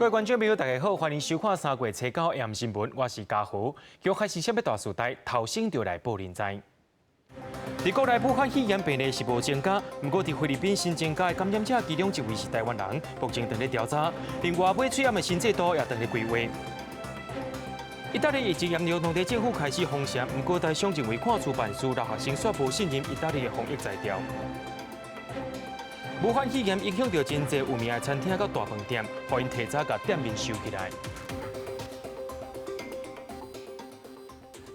各位觀眾朋友，大家好，歡迎收看三月初九 AM 新聞，我是嘉豪。今開始啥物大事代，頭先就來報恁知。佇國內武漢肺炎病例是無增加，毋過佇菲律賓新增加的感染者，其中一位是台灣人，目前正佇調查。另外，買喙罨的新制度也正佇規劃。意大利疫情嚴重，當地政府開始封城，毋過台商認為看厝辦事，留學生煞無信任意大利的防疫才調。武漢肺炎影響著真濟有名的餐廳佮大飯店，予𪜶提早共店面收起來。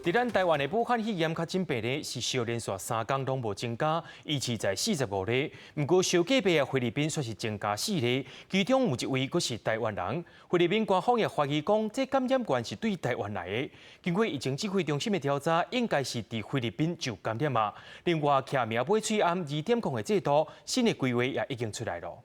佇咱台灣的武漢肺炎確診病例是小連續三工攏無增加，維持在45例。毋過，小隔壁的菲律賓卻是增加四例，其中有一位閣是台灣人。菲律賓官方也懷疑講，這感染源是對台灣來的。經過疫情指揮中心的調查，應該是佇菲律賓就感染啊。另外，徛名買喙罨2.0的制度，新的規劃也已經出來了。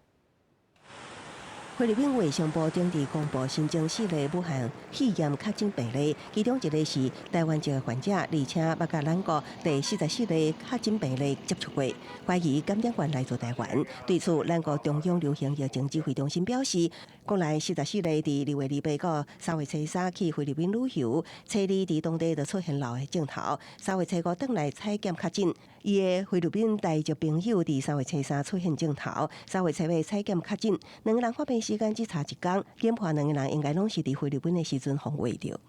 菲律賓衛生部頂日公布新增四例武漢肺炎確診病例，其中一個是台灣籍的患者，而且捌佮咱國第44例確診病例接觸過，懷疑感染源來自台灣。對此，咱國中央流行疫情指揮中心表示，國內四十四例佇2月28到3月初三去菲律賓旅遊，初二佇當地就出現癟的症頭，三月初五轉來採檢確診。伊的菲律賓台籍朋友佇三月初三出現症頭，三月初五採檢確診，兩个人發病時間只差一工，研判兩個人應該攏是佇菲律賓的時陣予穢著。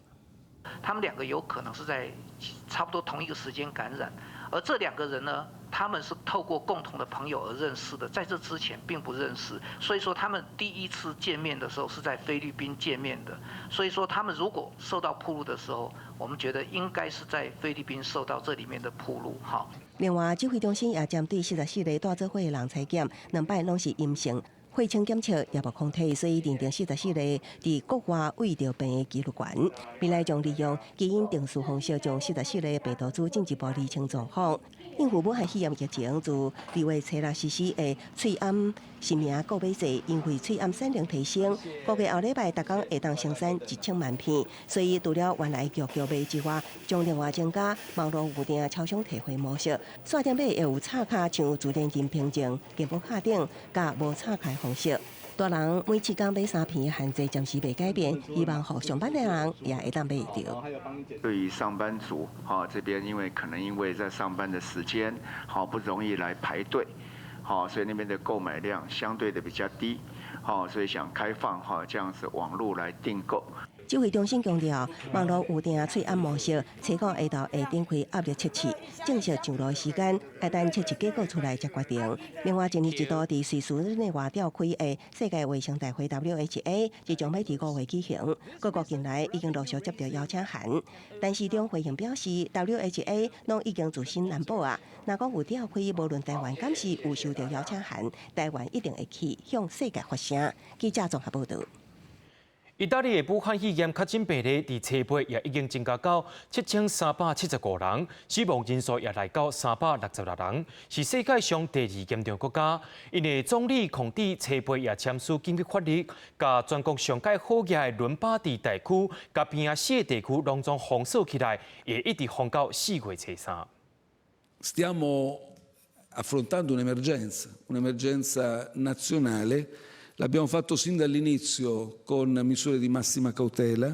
他們兩個有可能是在差不多同一個時間感染，而這兩個人呢，他們是透過共同的朋友而認識的，在這之前並不認識，所以說他們第一次見面的時候是在菲律賓見面的，所以說他們如果受到暴露的時候，我們覺得應該是在菲律賓受到這裡面的暴露。哈。另外，指揮中心也針對四十四個帶做伙的人採檢，兩擺攏是陰性。血清檢測也無抗體，所以認定四十四個佇國外穢著病的幾率懸。未來將利用基因定序方式，將四十四個病毒株進一步釐清狀況。應付武漢肺炎疫情，自二月初六實施的喙罨實名購買制，因為喙罨產量提升，估計後禮拜逐工會當生產1000萬片。所以除了原來叫叫賣之外，將另外增加網路預訂超商提貨模式。線頂買會有插卡，像自聯銀憑證、健保卡等，佮無插卡方式。大人每七工買三片的限制暫時袂改變，希望予上班的人也會當買會著。對於上班族，哈，這邊因為可能因為在上班的時間，好不容易來排隊，好，所以那邊的購買量相對的比較低，好，所以想開放哈這樣子網路來訂購。指揮中心強調，網路預訂喙罨模式，初五下晝會展開壓力測試，正式上路時間愛等測試結果出來才決定。另外，一年一度佇瑞士日內瓦召開的世界衛生大會 （WHA）即將欲佇5月舉行，各國近來已經陸續接到邀請函。陳時中回應表示，WHA 攏已經自身難保啊，若講有召開，無論台灣敢是有收到邀請函，台灣一定會去向世界發聲。記者綜合報導。意大利的武漢肺炎確診病例佇初八也已經增加到7375人，死亡人數也來到366人，是世界上第二嚴重國家。𪜶的總理孔蒂初八也簽署緊急法律，共全國上蓋好額的倫巴第大區、佮邊仔四個地區攏總封鎖起來，會一直封到4月初三。 Stiamo affrontando un'emergenza, un'emergenza nazionale. L'abbiamo fatto sin dall'inizio con misure di massima cautela,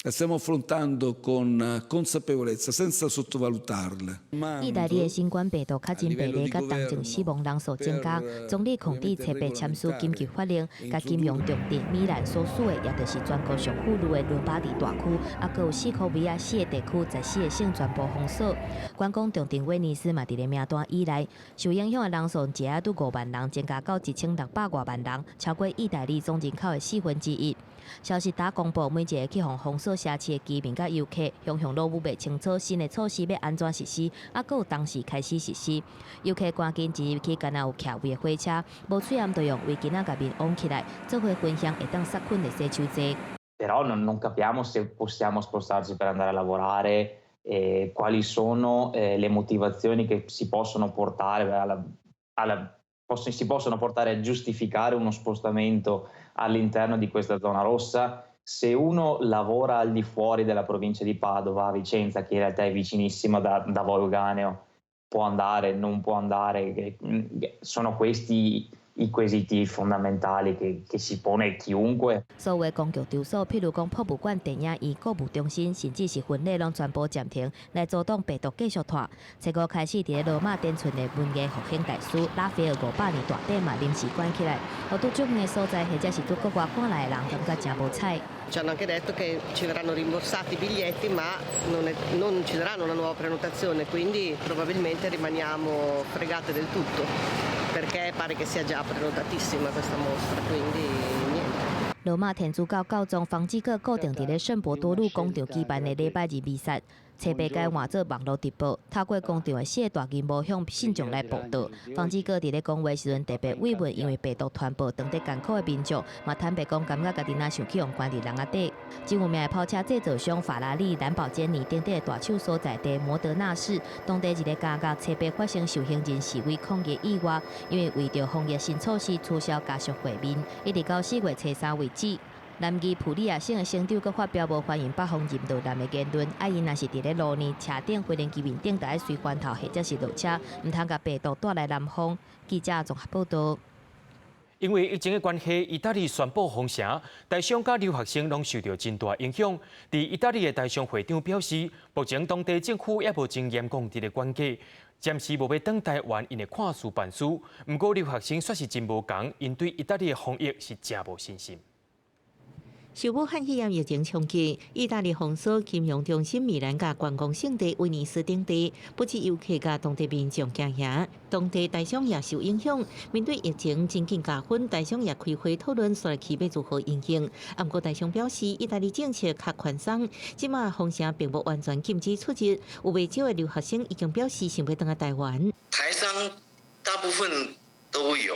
la stiamo affrontando con consapevolezza, senza sottovalutarla. 意大利的新冠病毒確診病例佮當前死亡人數增加，總理孔蒂初八簽署緊急法令，共金融重鎮米蘭所屬的，也就是全國上富裕的倫巴第大區，猶閣有西科維亞四個地區，14個省全部封鎖。觀光重鎮威尼斯嘛，佇咧名單以內，受影響的人數一下拄5萬人，增加到1600外萬人，超過意大利總人口的四分之一。消息打公布，每一个去予封鎖城市的居民佮遊客，雄雄攏猶袂清楚新的措施欲按怎實施，猶閣有當時開始實施。遊客趕緊一入去，敢若有徛位的火車，無喙罨就用圍巾仔共面筏起來，做伙分享會當殺菌的洗手劑。 Però non capiamo se possiamo spostarci per andare a lavorare, e quali sono le motivazioni che si possono portare a giustificare uno spostamento all'interno di questa zona rossa. Se uno lavora al di fuori della provincia di Padova, a Vicenza, che in realtà è vicinissima da Vo' Euganeo, può andare, non può andare? Sono questi I quesiti fondamentali che si pone chiunque。所有公共場所，譬如講博物館、電影院、購物中心，甚至是婚禮，攏全部暫停，來阻擋病毒繼續傳。初五開始，佇咧羅馬展出的文藝復興大師拉斐爾500年大展嘛，臨時關起來，予佇足遠的所在，或者是佇國外趕來的人，感覺誠無彩。 Ci hanno anche detto che ci verranno rimborsati i biglietti, ma non ci daranno una nuova prenotazione, quindi probabilmente rimaniamo fregate del tutto, perché pare che sia già prenotatissima questa mostra, quindi niente. 羅馬天主教教宗方濟各固定佇咧聖伯多祿廣場舉辦的禮拜日彌撒，初八改換做網路直播，透過廣場的四個大螢幕向信眾來報道。方濟各佇咧講話時陣特別慰問因為病毒傳播當地艱苦的民眾，嘛坦白講感覺家己若像去予關佇籠仔底。真有名的跑車製造商法拉利、蘭博基尼等等的大廠所在地摩德納市，當地一个監獄初八發生受刑人示威抗議意外，因為為著防疫新措施取消家屬會面，一直到4月初3為止。南義普利亞省的省長閣發表無歡迎北方人落南的言論，啊，𪜶若是佇咧路呢車頂、飛行機面頂，著愛隨環頭或者是落車，毋通共病毒帶來南方。記者綜合報道。因為疫情的關係，意大利宣布封城，台商佮留學生攏受著真大影響。佇意大利的台商會長表示，目前當地政府猶無真嚴格佇咧管制，暫時無欲轉台灣，𪜶會看勢辦事。毋過留學生煞是真無仝，𪜶對意大利的防疫是誠無信心。受武漢肺炎疫情衝擊，意大利封鎖金融中心米蘭佮觀光勝地威尼斯等地，不止遊客佮當地民眾驚嚇，當地台商也受影響。面對疫情真緊加分，台商也開會討論紲落去欲如何因應。毋過台商表示，意大利政策較寬鬆，這馬封城並無完全禁止出入，有袂少的留學生已經表示想欲轉來台灣。台商大部分都有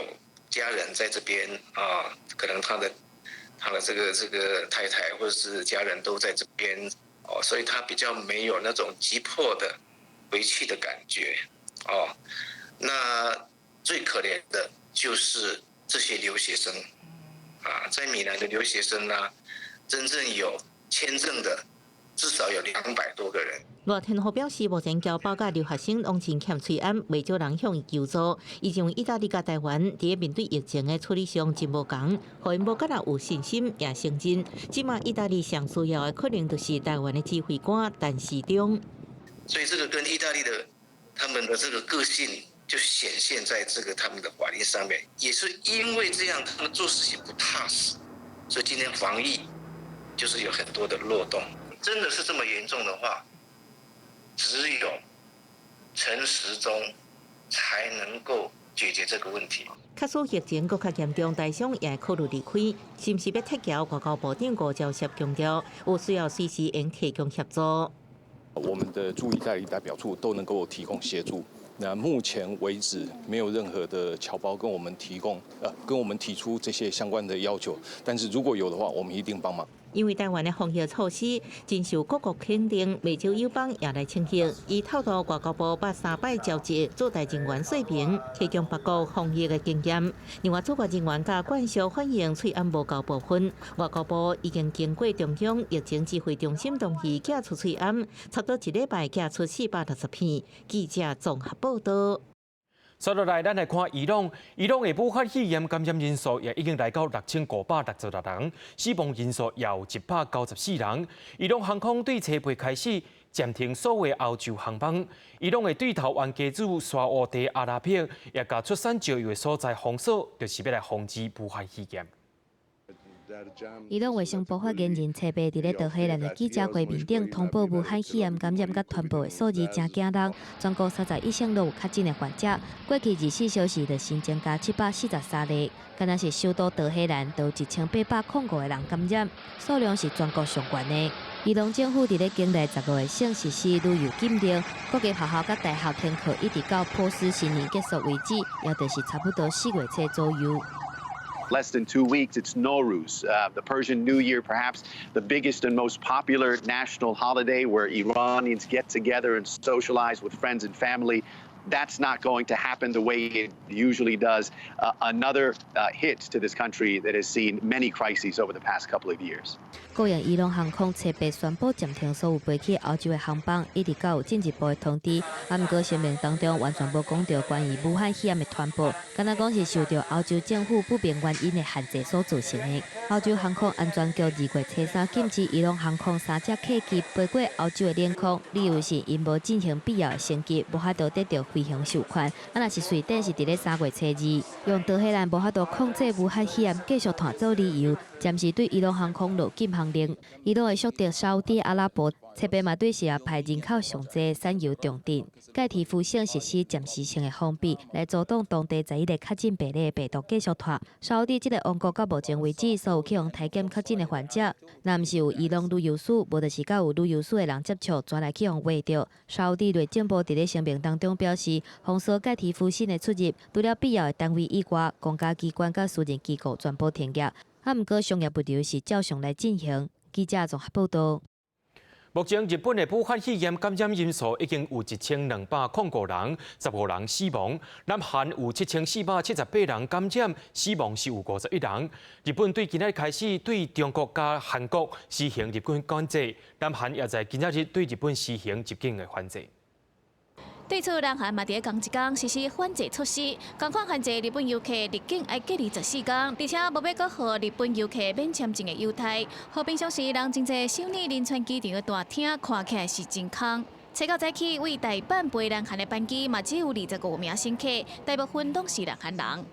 家人在這邊啊，可能他的這個太太或者是家人都在這邊哦，所以他比較沒有那種急迫的回去的感覺哦。那最可憐的就是這些留學生啊，在米蘭的留學生呢，真正有簽證的至少有200多個人。賴天虎表示，目前僑胞佮留學生攏真欠喙罨，袂少人向伊求助。伊認為意大利佮台灣佇面對疫情的處理上真無仝，予𪜶無敢若有信心，也承認，這馬意大利上需要的可能就是台灣的指揮官陳時中。所以這個跟意大利的他們的這個個性就顯現在這個他們的法令上面，也是因為這樣，他們做事情不踏實，所以今天防疫就是有很多的漏洞。真的是這麼嚴重的話，只有陳時中才能夠解決這個問題。假使疫情閣較嚴重，台商也會考慮離開，是毋是欲撤僑？外交部長吳釗燮強調，有需要隨時會提供協助。我們的駐意大利代表處都能夠提供協助。那目前為止，沒有任何的僑胞跟我們提供，跟我們提出這些相關的要求。但是如果有的話，我們一定幫忙。因為台灣的防疫措施真受各國肯定，袂少友邦也來稱許。伊透露外交部捌三擺召集駐台人員說明，提供別國防疫的經驗。另外，駐外人員佮慣常反映喙罨無夠部分，外交部已經經過中央疫情指揮中心同意寄出喙罨，差不多一禮拜寄出460片。記者綜合報道。接落來，咱來看伊朗。伊朗的武漢肺炎感染人數也已經來到6566人，死亡人數也有194人。伊朗航空對初八開始暫停所有歐洲航班。伊朗的對頭冤家主沙烏地阿拉伯也共出產石油的所在封鎖，就是欲來防止武漢肺炎。伊朗衛生部發言人初八佇咧德黑蘭的記者會面頂通報武漢肺炎感染佮傳播的數字誠驚人，全國31省攏有確診的患者。過去24小時就新增加743例，敢若是首都德黑蘭就有1805個人感染，數量是全國上懸的。伊朗政府佇咧境內15個省實施旅遊禁令，各個學校佮大學停課，一直到波斯新年結束為止，也就是差不多4月初左右。 Less than 2 weeks, it's Nowruz, the Persian New Year, perhaps the biggest and most popular national holiday where Iranians get together and socialize with friends and family. That's not going to happen the way it usually does. Another hit to this country that has seen many crises over the past couple of years. 國營伊朗航空初八宣布暫停所有飛去歐洲的航班，一直到有進一步的通知。啊，毋過聲明當中完全無講著關於武漢肺炎的傳播，敢若講是受著歐洲政府不明原因的限制所造成的。歐洲航空安全局二月初三禁止伊朗航空三架客機飛過歐洲的領空，理由是𪜶無進行必要的升級，無法度得著飛行授權。啊，若是瑞典是佇咧3月初2，用德黑蘭無法度控制武漢肺炎繼續傳做理由，暫時對伊朗航空落禁航令。伊朗的屬地沙烏地阿拉伯，初八嘛對時派人口上濟產油重鎮蓋提夫省實施暫時性的封閉，來阻擋當地11個確診病例的病毒繼續傳。沙烏地這個王國到目前為止，所有去予篩檢確診的患者，若毋是有伊朗旅遊史，無就是佮有旅遊史的人接觸，轉來去予挖著。沙烏地內政部佇咧聲明當中表示，封鎖蓋提夫省的出入，除了必要的單位以外，公家機關佮私人機構全部停業。啊，毋過商業物流是照常來進行。記者綜合報導。目前日本的武漢肺炎感染人數已經有1205人，15人死亡。南韓有7478人感染，死亡是有51人。日本對今仔日開始對中國佮韓國實行入境管制，南韓也在今仔日對日本實行入境的限制。對此，南韓嘛佇仝一工實施反制措施，仝款限制日本遊客入境愛隔離14天，而且無欲閣予日本遊客免簽證的優待。予平常時人真濟首爾仁川機場的大廳看起來是真空。初九早起，為大阪飛南韓的班機嘛只有25名乘客，大部分攏是南韓人。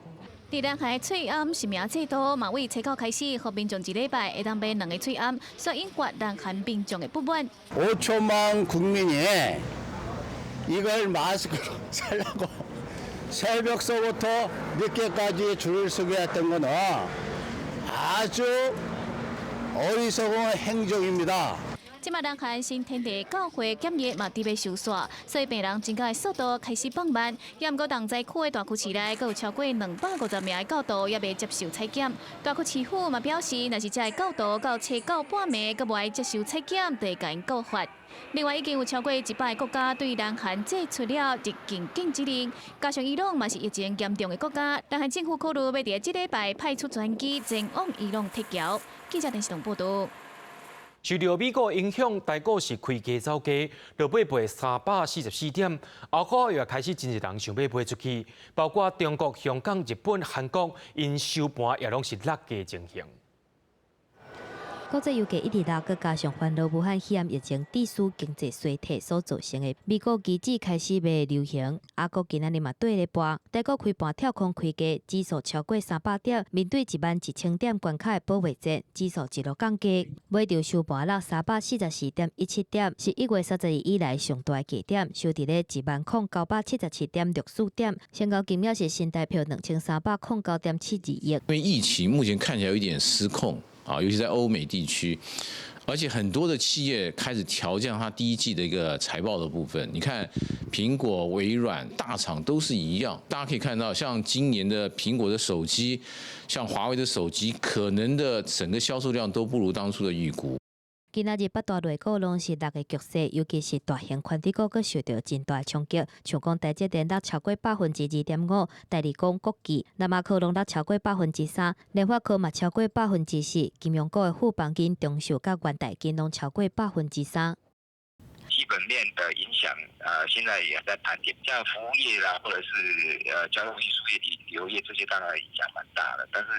佇南韓的喙罨實名制度嘛，為初九開始，予民眾一禮拜會當買兩个喙罨，煞引發南韓民眾的不滿。 5천만 국민이 이걸 마스크로 살라고 새벽서부터 늦게까지 줄을 서게 했던 거는 아주 어리석은 행정입니다. 這馬南韓新天地教會檢疫嘛佇欲收煞，所以病人增加的速度開始放慢。也毋過，重災區的大區市內，閣有超過250名的教徒猶未接受採檢。大區市府嘛表示，若是這个教徒到初九半暝閣無愛接受採檢，就會共𪜶告發。另外，已經有超過100個國家對南韓祭出了入境禁止令，加上伊朗嘛是疫情嚴重的國家，南韓政府考慮欲佇這禮拜派出專機前往伊朗撤僑。記者電視報導。受著美股影響，台股是開低走低，落尾賣344點。後個月開始，真濟人想欲賣出去，包括中國、香港、日本、韓國，𪜶收盤也攏是落價情形。國際油價一直落，閣加上煩惱武漢肺炎疫情致使經濟衰退所造成的美國期指開始賣流行，亞股今仔日嘛綴咧跋，台股開盤跳空開低，指數超過300點，面對1萬1千點關卡的保衛戰，指數一路降低，尾場收盤落344.17點，是1月30日以來上大的低點，收佇咧10,977.64點，成交金額是新台幣2309.72億。因為疫情目前看起來有一點失控。啊，尤其在歐美地區，而且很多的企業開始調降它第一季的一個財報的部分。你看，蘋果、微軟大廠都是一樣。大家可以看到，像今年的蘋果的手機，像華為的手機，可能的整個銷售量都不如當初的預估。今仔日八大類股攏是落的局勢，尤其是大型權值股閣受著真大衝擊。像講台積電落超過2.5%，大立光、國巨、南亞科攏落超過3%，聯發科嘛超過4%，金融股的富邦金、中壽佮元大金攏超過3%。基本面的影響，現在也在盤點，像服務業啦，或者是交通運輸業、旅遊業這些，當然影響蠻大的，但是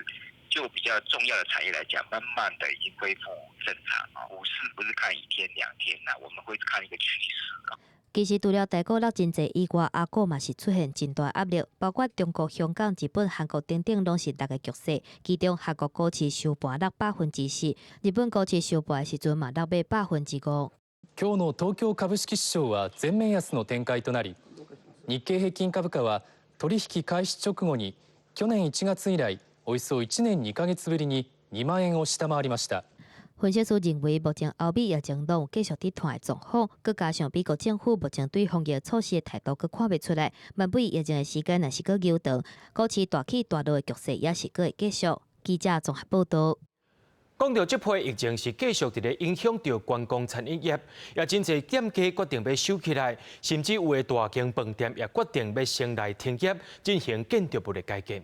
就比較重要的產業來講，慢慢的已經恢復正常啊。股市不是看一天兩天啦，我們會看一個趨勢啊。其實除了台股落真濟以外，亞股嘛是出現真大壓力，包括中國、香港、日本、韓國等等，攏是落的局勢。其中韓國股市收盤落4%，日本股市收盤的時陣嘛落欲5%。今日の東京株式市場は全面安の展開となり、日経平均株価は取引開始直後に去年1月以來およそ1年2ヶ月ぶりに2萬円を下回りました。分析師認為，目前歐美疫情攏有繼續佇傳的狀況，閣加上美國政府目前對防疫措施的態度閣看袂出來，萬不疫情的時間若是閣延長，股市大起大落的局勢也是閣會繼續。記者綜合報導。講到這波疫情是繼續佇咧影響著觀光餐飲業，也真濟店家決定欲收起來，甚至有的大間飯店也決定欲先來停業，進行建築物的改建。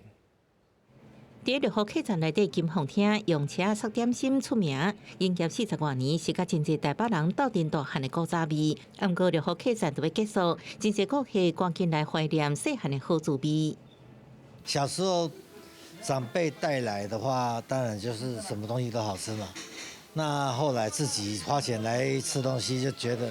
佇六福客棧內底金鳳廳用車仔點心出名，營業40外年，是佮真濟台北人鬥陣大漢的古早味。毋過六福客棧就欲結束，真濟顧客趕緊來懷念細漢的好滋味。小時候長輩帶來的話，當然就是什麼東西都好吃嘛。那後來自己花錢來吃東西，就覺得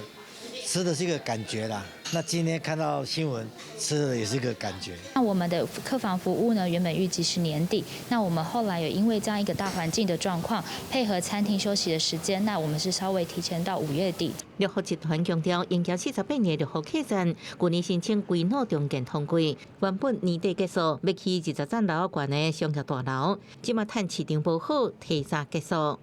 吃的是一個感覺啦。那今天看到新聞，吃的也是一個感覺。那我們的客房服務呢，原本預計是年底，那我們後來有因為這樣一個大環境的狀況，配合餐廳休息的時間，那我們是稍微提前到5月底。六福集團強調，營業48年六福客棧，去年申請歸納重建通過，原本年底結束，欲起20層樓懸的商業大樓，這馬趁市場無好，提早結束。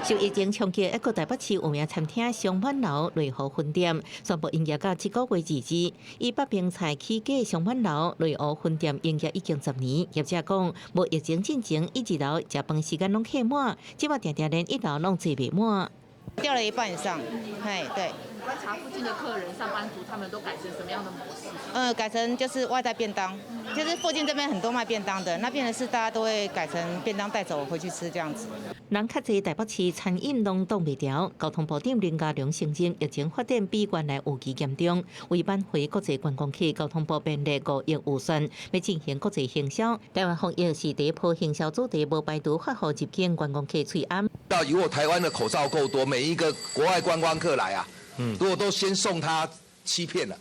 受疫情衝擊，一個台北市有名餐廳雙滿樓內湖分店宣布營業到這個月截止。以北平菜起家雙滿樓內湖分店營業已經10年，業者講，無疫情進前，一二樓食飯時間攏客滿，這馬定定連一樓攏坐袂滿。掉了一半以上，嘿，對。觀察附近的客人，上班族他們都改成什麼樣的模式？改成就是外帶便當，就是附近這邊很多賣便當的，那變成是大家都會改成便當帶走回去吃這樣子。人較濟，台北市餐飲攏擋袂牢。交通部長林佳龍承認，疫情發展比原來預期嚴重。為挽回國際觀光客，交通部編列5億預算，欲進行國際行銷。台灣防疫是第一波行銷主題，無排除發予入境觀光客喙罨。到如果台灣的口罩夠多，每一個國外觀光客來啊，如果都先送他7片了，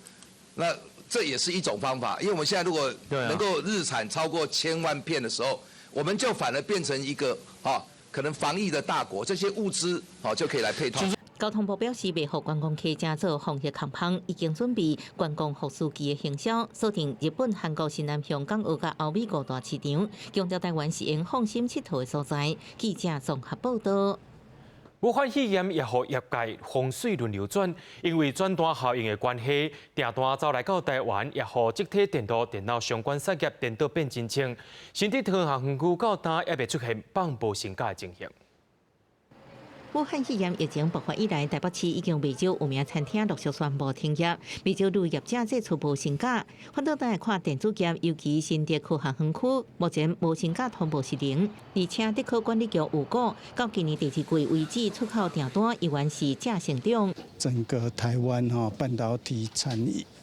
那這也是一種方法。因為我們現在如果能夠日產超過1000萬片的時候，我們就反而變成一個啊，可能防疫的大國，這些物資啊就可以來配套。交通部表示，袂予觀光客成做防疫空縫，已經準備觀光復甦期的行銷，鎖定日本、韓國、新南向、港澳佮歐美五大市場，強調台灣是會放心𨑨迌的所在。記者綜合報道。武漢肺炎也予業界風水輪流轉，因為轉單效應的關係，訂單走來到台灣，也予積體電路、電腦相關產業顛倒變真清。新竹桃園園區到今猶未出現放無薪假的情形。武漢肺炎疫情爆發以來，台北市已經袂少有名餐廳陸續宣布停業，袂少旅業者祭出無薪假。反倒來看電子業，尤其新竹科學園區，目前無薪假通報是零。而且竹科管理局預估，到今年第二季為止，出口訂單依然是正成長。整個台灣哈半導體產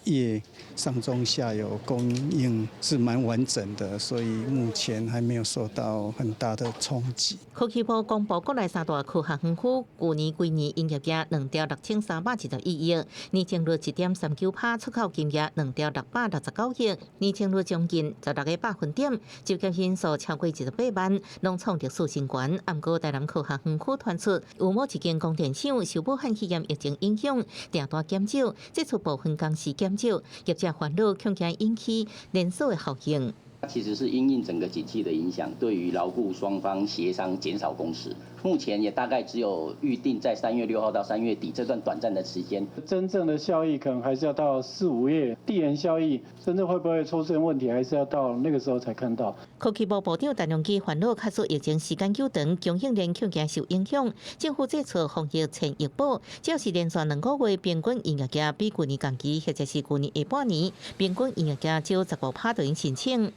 業上中下游供應是蠻完整的，所以目前還沒有受到很大的衝擊。科技部公布國內三大科學園區，去年規年營業額2兆6321億，年增率1.39%，出口金額2兆669億，年增率將近16個百分點，就業人數超過28萬，攏創歷史新高。毋過台南科學園區傳出有某一間光電廠受武漢肺炎疫情影響，訂單減少，祭出部分工時減少，業者煩惱，恐驚引起連鎖的效應。其實是因應整個景氣的影響，對於勞雇雙方協商減少工時。目前也大概只有預定在3月6號到3月底這段短暫的時間。真正的效益可能還是要到四五月，遞延效益真正會不會出現問題，還是要到那個時候才看到。科技部部長陳良基煩惱，假使疫情時間久長，供應鏈恐驚受影響。政府祭出防疫千億補，只要是連續2個月平均營業額比去年同期或者是去年下半年平均營業額少15%就會申請。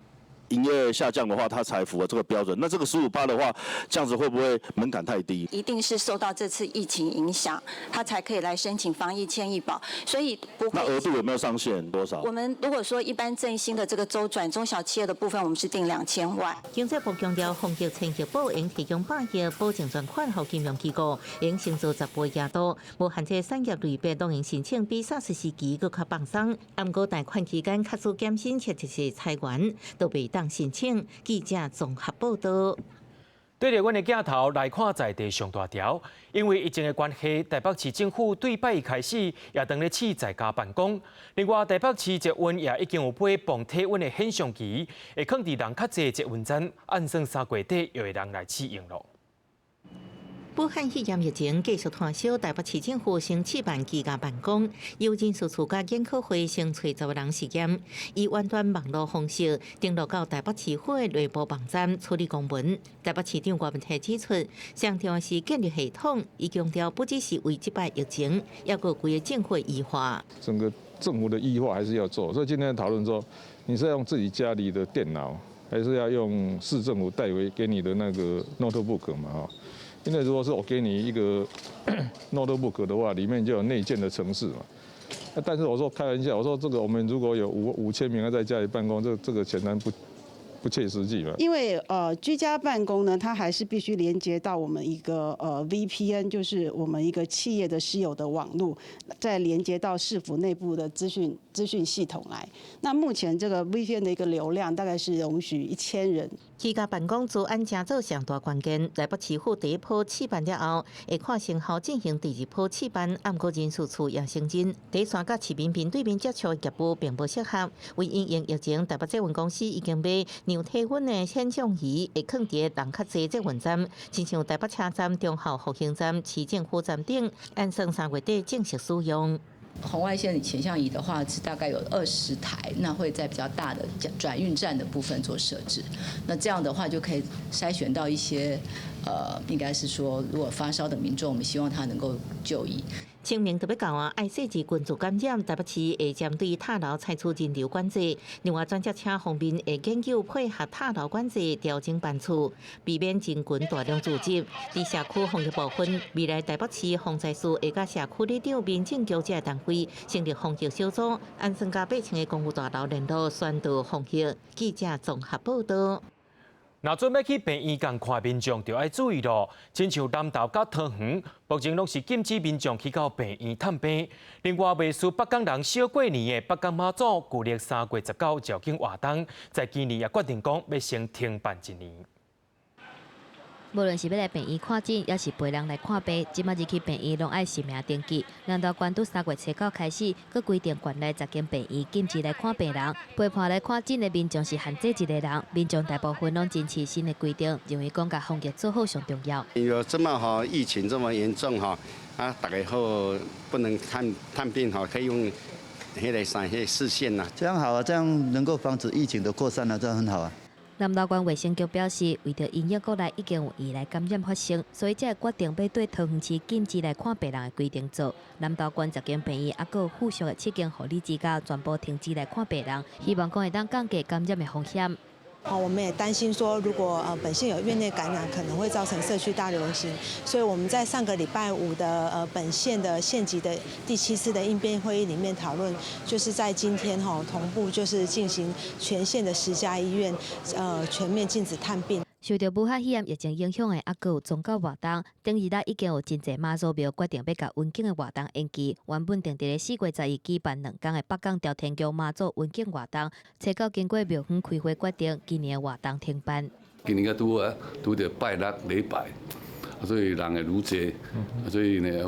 營業下降的話，它才符合這個標準。那這個15%的話，這樣子會不會門檻太低？一定是受到這次疫情影響，他才可以來申請防疫千億保，所以不會。那額度有沒有上限？多少？我們如果說一般振興的這個週轉中小企業的部分，我們是定2000萬。經濟部強調，防疫千億保應提供100億保證專款予金融機構，應承做10倍額度，無限制產業類別，當然申請比 SARS 時期閣較放鬆。毋過貸款期間，假使減薪或者是裁員，都袂當申請。記者綜合報道。對著阮的鏡頭來看，在地上大條，因為疫情的關係，台北市政府對拜一開始也當咧試在家辦公。另外，台北市捷運也已經有配磅體溫的顯像機，會囥佇人較濟捷運站，按算3月底又會人來試用囉。武漢肺炎疫情繼續拖燒，台北市政府先試辦居家辦公，由人事處佮檢考會先揣10個人試驗，以遠端網路方式登錄到台北市府的內部網站處理公文。台北市長郭文泰指出，上重要是建立系統，伊強調不只是為這擺疫情，抑閣規個政府 e 化。整個政府的 e 化還是要做，所以今天討論說，你是要用自己家裡的電腦，還是要用市政府代為給你的那個 notebook 嘛？哈。因為如果是我給你一個 notebook 的話，裡面就有內建的程式嘛。但是我說開玩笑，我說這個我們如果有5000名要在家裡辦公，這個顯然不切實際嘛。因為居家辦公呢，它還是必須連接到我們一個VPN，就是我們一個企業的私有的網路，再連接到市府內部的資訊系統來。那目前這個 VPN 的一個流量大概是容許1000人。居家辦公資安成做上大關鍵。台北市府第一波試辦了後，會看成效進行第二波試辦。毋過人事處也承認，第三佮市民面對面接觸的業務並無適合。為因應疫情，台北捷運公司已經買量體溫的顯像儀，會囥佇人較濟捷運站，親像台北車站、忠孝復興站、市政府站等，按算3月底正式使用。紅外線顯像儀的話是大概有20台，那會在比較大的轉運站的部分做設置。那這樣的話就可以篩選到一些，應該是說如果發燒的民眾，我們希望他能夠就醫。清明就欲到啊，愛細緻群聚感染，台北市會針對塔樓採取人流管制。另外，轉接車方面會研究配合塔樓管制調整班次，避免人群大量聚集。佇社區防疫部分，未來台北市防災署會佮社區里長、民政局這單位成立防疫小組，按算佮8000個公寓大樓聯絡宣導防疫。記者綜合報導。若準備去病院共看民眾，就愛注意咯。親像南投佮桃園，目前攏是禁止民眾去到病院探病。另外，袂輸北港人小過年的北港媽祖，舊曆3月19醮經活動，在今年也決定講欲先停辦一年。無論是欲來病院看診，抑是陪人來看病，這擺入去病院攏愛實名登記。南投縣佇3月初9開始，閣規定縣內10間病院禁止來看病人，陪伴來看診的民眾是限制一個人。民眾大部分攏支持新的規定，認為講共防疫做好上重要。有這麼吼疫情這麼嚴重吼，啊，大家好不能看探病吼，可以用彼個啥彼個視線吶。這樣好啊，這樣能夠防止疫情的擴散啊，這樣很好啊。南投縣衛生局表示，為著因應國內已經有院內感染發生，所以才會決定欲對桃園市禁止來看病人的規定做。南投縣10間病院，抑閣有附屬的7間護理之家，全部停止來看病人，希望講會當降低感染的風險。哦，我們也擔心說，如果本縣有院內感染，可能會造成社區大流行，所以我們在上個禮拜五的本縣的縣級的第七次的應變會議裡面討論，就是在今天哈同步就是進行全縣的10家醫院全面禁止探病。受著武漢肺炎疫情影響的，抑閣有宗教活動，頂日仔已經有真濟媽祖廟決定欲共雲頂的活動延期。原本定佇咧4月12舉辦2工的北港朝天宮媽祖雲頂活動，初九經過廟方開會決定，今年的活動停辦。今年拄好啊，拄著拜六禮拜，所以人會愈濟，所以呢，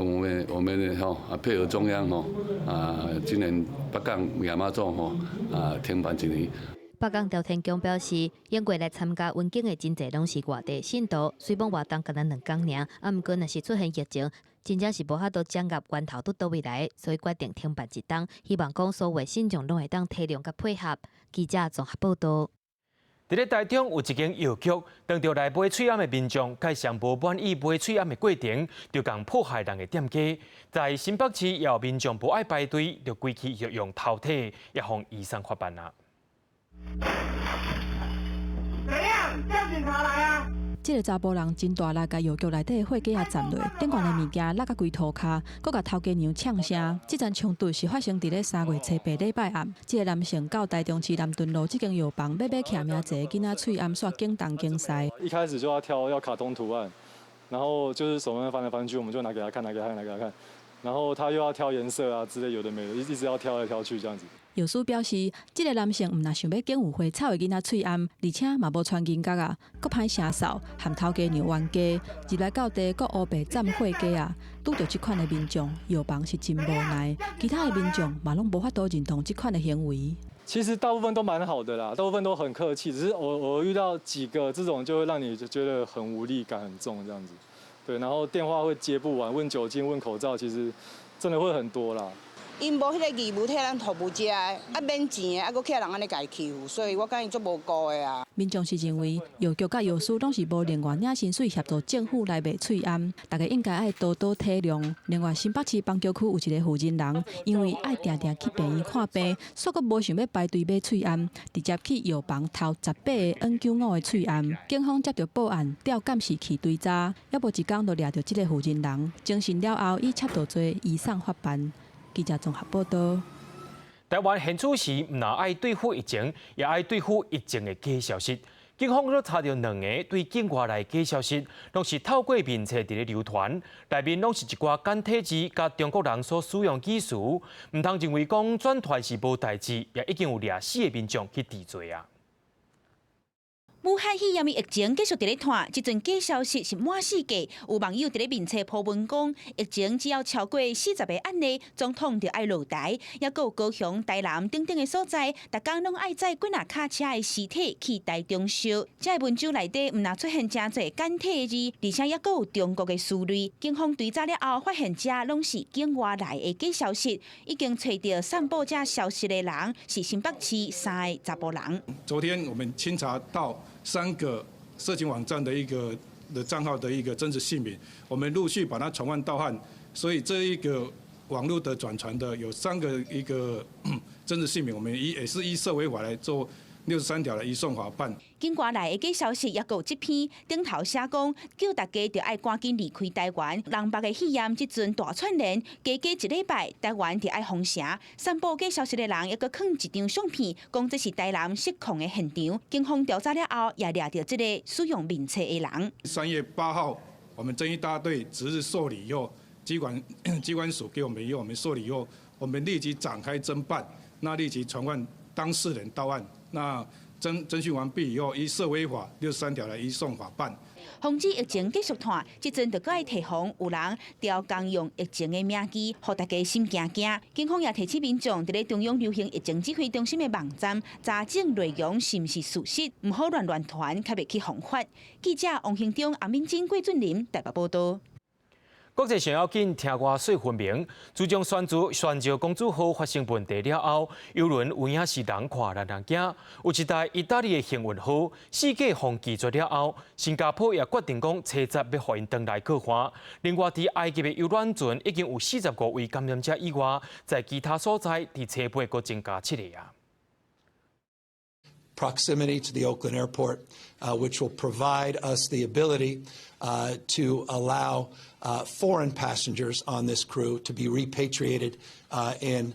我們吼啊配合中央吼啊，今年北港爺媽祖吼啊停辦一年。北港朝天宮表示，因過來參加雲頂的真濟攏是外地信徒，雖罔活動干焦2工爾，啊，毋過若是出現疫情，真正是無法度掌握源頭佇佗位來，所以決定停辦一冬，希望講所有信眾攏會當體諒佮配合。記者綜合報導。佇咧台中有一間藥局，當著來買喙罨的民眾，蓋上無滿意買喙罨的過程，就共破壞人的店家。在新北市，也有民眾無愛排隊，就規氣藥用偷提，也予醫生法辦啊。怎樣？叫警察來啊！這個查埔人真大力，共藥局內底的貨架仔砸落，頂懸的物件落甲規塗跤，閣共頭家娘嗆聲。這場衝突是發生佇咧3月初8禮拜暗。這個男性到台中市南屯路這間藥房欲買徛名一个囡仔喙罨，煞警動警西。一開始就要挑要卡通圖案，然後就是手邊翻來翻去，我們就拿給他看，拿給他看，拿給他看，然後他又要挑顏色啊之類，有的沒的，一直要挑來挑去這樣子。藥師表示，這個男性毋但想欲揀有花草的囡仔喙罨，而且嘛無穿銀角仔，閣歹聲嗽，和頭家娘冤家，入來到地閣烏白佔貨架仔。拄著這款的民眾，藥房是真無奈，其他的民眾嘛攏無法度認同這款的行為。其實大部分都蠻好的啦，大部分都很客氣，只是偶爾遇到幾個這種，就會讓你就覺得很無力感很重這樣子。對，然後電話會接不完，問酒精、問口罩，其實真的會很多啦。𪜶無彼個義務替咱服務這的，啊免錢的，啊閣予人按呢共伊欺負，所以我感覺𪜶足無辜的啊。民眾是認為藥局佮藥師攏是無另外領薪水協助政府來賣喙罨，大家應該愛多多體諒。另外，新北市板橋區有一個負責人，因為愛定定去病院看病，煞閣無想欲排隊買喙罨，直接去藥房偷18個 N95 的喙罨。警方接著報案，調監視器追查，猶無一工就掠著這個負責人，偵訊了後以竊盜罪移送法辦。記者綜合報道。台灣現此時毋但愛對付疫情，也愛對付疫情的假消息。警方都查著兩个對境外來假消息，攏是透過面冊佇咧流傳，內面攏是一寡簡體字佮中國人所使用語詞，毋通認為講轉傳是無代誌，也已經有掠四个民眾去治罪啊。武漢肺炎疫情繼續佇咧湠，這陣假消息是滿世界。有網友佇咧面冊 po 文講，疫情只要超過40個案例，總統就愛落台。抑閣有高雄、台南等等的所在，逐工攏愛載幾若卡車的屍體去台中燒。這个文章內底毋但出現誠濟簡體字，而且抑閣有中國的詞彙。警方追查了後，發現這攏是境外來的假消息，已經揣著散布這消息的人是新北市三个查埔人。昨天我們清查到三個色情網站的一個的賬號的一個真實姓名，我們陸續把它傳喚到案，所以這一個網絡的轉傳的有三個一個真實姓名，我們依也是依涉危法來做63條來移送法辦。境外來的假消息，抑閣有這篇頂頭寫講，叫大家著愛趕緊離開台灣。南北的肺炎這陣大串聯，加加一禮拜，台灣就愛封城。散布假消息的人，抑閣囥一張相片，講這是台南失控的現場。警方調查了後，也掠著這個使用面冊的人。3月8號，我們偵緝大隊值日受理以後，機關署給我們以後，我們受理以後，我們立即展開偵辦，那立即傳喚當事人到案。那偵訊完畢以後，依涉危法63條來移送法辦。防止疫情繼續湠，這陣就閣愛提防有人刁工用疫情的名義，予大家心驚驚。警方也提醒民眾，佇咧中央流行疫情指揮中心的網站查證內容是毋是事實，毋好亂亂傳，較袂去犯法。記者王興忠、阿敏珍、郭俊霖台北報道。國際上要緊，聽外說分明。自從宣召公主號發生問題了後，郵輪有影是人看人人驚。有一台意大利的幸運號，四界予拒絕了後，新加坡也決定講，初十欲予𪜶轉來過岸。另外，佇埃及的遊覽船已經有45位感染者以外，在其他所在佇初八閣增加七个啊。 Proximity to the Oakland Airport, which will provide us the ability to allow foreign passengers on this crew to be repatriated in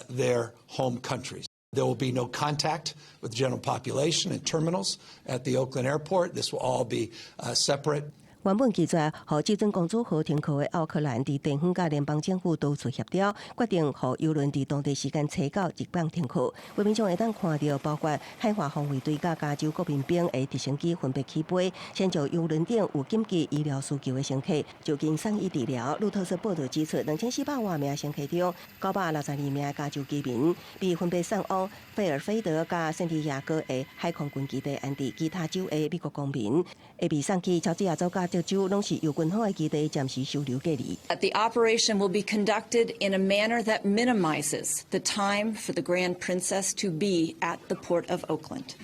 their home countries. There will be no contact with the general population and terminals at the Oakland Airport. This will all be separate. 原本拒絕予至尊公主號停靠的奧克蘭，佇地方佮聯邦政府多次協調，決定予郵輪佇當地時間初九入港停靠。畫面上會當看著，包括海華防衛隊佮加州國民兵的直升機分別起飛，先就郵輪頂有緊急醫療需求的乘客就近送醫治療。路透社報導指出，2400外名乘客中，962名加州居民被分別送往費爾菲德佮聖地亞哥的海空軍基地安置，其他州的美國公民會被送去喬治亞州佮德州，攏是由軍方的基地暫時收留隔離。 The operation will be conducted in a manner that minimizes the time for the Grand Princess to be at the Port of Oakland,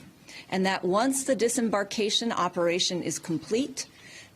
and that once the disembarkation operation is complete,